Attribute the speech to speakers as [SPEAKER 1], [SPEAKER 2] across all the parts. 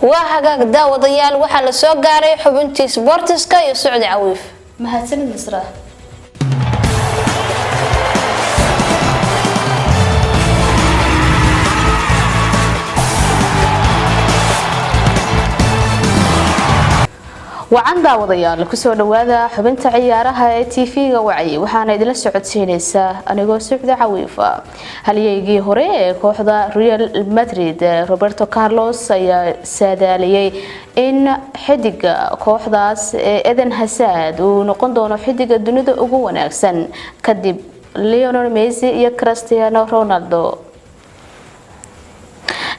[SPEAKER 1] Waa hagaag, daawadayaal, waxaa la soo gaaray xubintii sboortiska iyo Socdi Cawiif.
[SPEAKER 2] Mahadsanid, Nasra. Wacan daawadayaal, kusoo dhawaada xubinta ciyaaraha ee TV-ga Wacyi, waxaana idinla socodsiineysaa anigoo Sucdi Cawiifa. Halyeygii hore ee kooxda Real Madrid, Roberto Carlos, ayaa saadaaliyey in xidiga kooxdaas ee Eden Hazard uu noqon doono xidiga dunida ugu wanaagsan kadib Lionel Messi iyo Cristiano Ronaldo.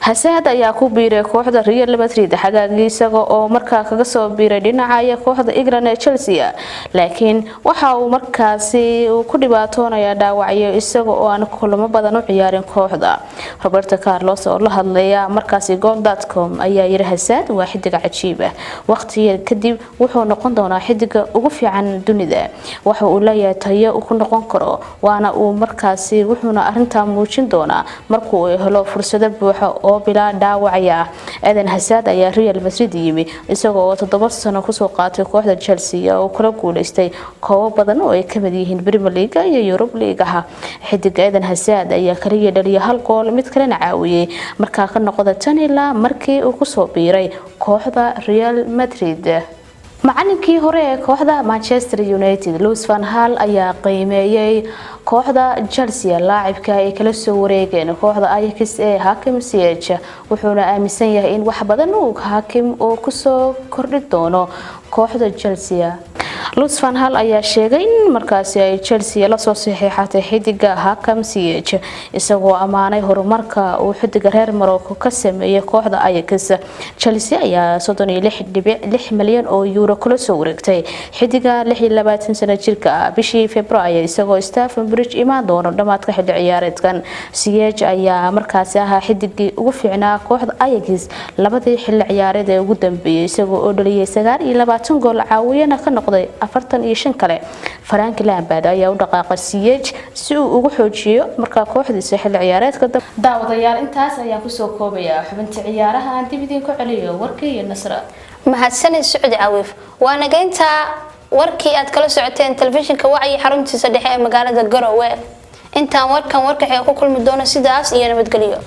[SPEAKER 2] Hazard ayaa ku biiray kooxda Real Madrid xagaagii, isaga oo markaa kaga soo biiray dhinacaya kooxda England ee Chelsea, laakiin waxa uu markaasi uu ku dhibaatoonaya dhaawacyo, isaga oo aan kulamo badan u ciyaarin kooxda. Roberto Carlos oo la hadlaya markaasi Goal.com ayaa yiri: "Hazard waa xidiga cajiib ah, waqti yar kadib wuxuu noqon doonaa xidiga ugu fiican dunida. Waxa uu leeyahay tayo uu ku noqon karo, waana uu markaasi wuxuuna arintaa muujin doonaa markuu helo fursado buuxa oo bilaa dhaawacya." Eden Hazard ayaa Real Madrid yimi isagoo oo 7 sano kusoo qaatay kooxda Chelsea oo kula guuleystay koobo badan oo ay kamid yihiin Premier League iyo Europe Leagueha. Xidiga Eden Hazard ayaa kaliya dhaliyay hal gool, mid kalena caawiyey markaa ka noqda tan ilaa markii uu kusoo biiray kooxda Real Madrid. Macalinkii hore ee kooxda Manchester United, Louis van Gaal, ayaa qiimeeyay kooxda Chelsea laacibka ay kala soo wareegeen kooxda Ajax ee Hakim Ziyech, wuxuuna aaminsan yahay in wax badan uu Hakim uu kusoo kordhi doono kooxda Chelsea. Louis van Gaal ayaa sheegay in markaasi ay Chelsea lasoo saxiixatay xidiga Hakim Ziyech, isagoo ammaanay horumarka uu xidiga reer Morocco ka sameeyay kooxda Ajax. Chelsea ayaa 36.6 milyan oo euro kula soo wareegtay xidiga 26 sano jirka ah bishii Februaayo, isagoo Stamford Bridge imaan doono dhamaadka xilli ciyaareedkan. Ziyech ayaa markaasi ahaa xidigii ugu fiicnaa kooxda Ajax labadii xilli ciyaareed ee ugu dambeeyay, isagoo oo dhaliyay 29 gool, caawiyana ka noqday 45 kale. Frank Lampard ayaa u dhaqaaqay Ziyech si uu ugu xoojiyo markaa kooxdiisa xilli ciyaareedka. Daawadayaal, intaas ayaan kusoo koobayaa xubinta ciyaaraha. Aan dib idinku celiyo warkii iyo Nasra.
[SPEAKER 1] Mahadsanid, Socdi Cawiif. Waa nageynta warkii aad kala socoteen telefishinka Wacyi xaruntiisa dhexe ee magaalada Garowe. Intaan warkan warka xiga ku kulmi doono, sidaas iyo nabadgelyo.